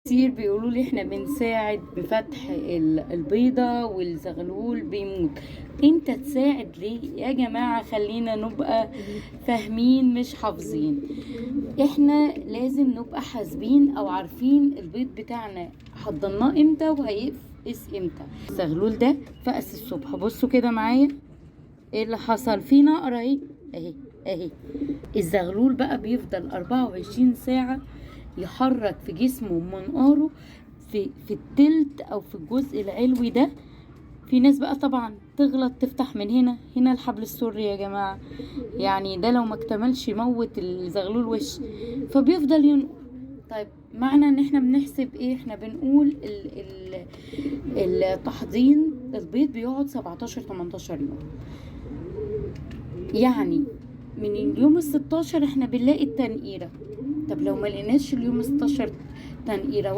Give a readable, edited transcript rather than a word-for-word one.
كتير بيقولوا لي احنا بنساعد بفتح البيضة والزغلول بيموت. انت تساعد ليه يا جماعة؟ خلينا نبقى فاهمين مش حافظين. احنا لازم نبقى حاسبين او عارفين البيض بتاعنا حضناه امتى وهيفقس امتى. الزغلول ده فقس الصبح، بصوا كده معايا ايه اللي حصل في نقرة اهي اهي اهي. الزغلول بقى بيفضل 24 ساعة يحرك في جسمه ومنقاره في التلت او في الجزء العلوي ده. في ناس بقى طبعا تغلط تفتح من هنا، هنا الحبل السري يا جماعة، يعني ده لو ما اكتملش يموت الزغلول وش، فبيفضل ينقر. طيب معنى ان احنا بنحسب ايه؟ احنا بنقول التحضين البيض بيقعد 17-18 يوم، يعني من اليوم 16 احنا بنلاقي التنقيرة. طب لو ما لقيناش اليوم 16 تنقيرة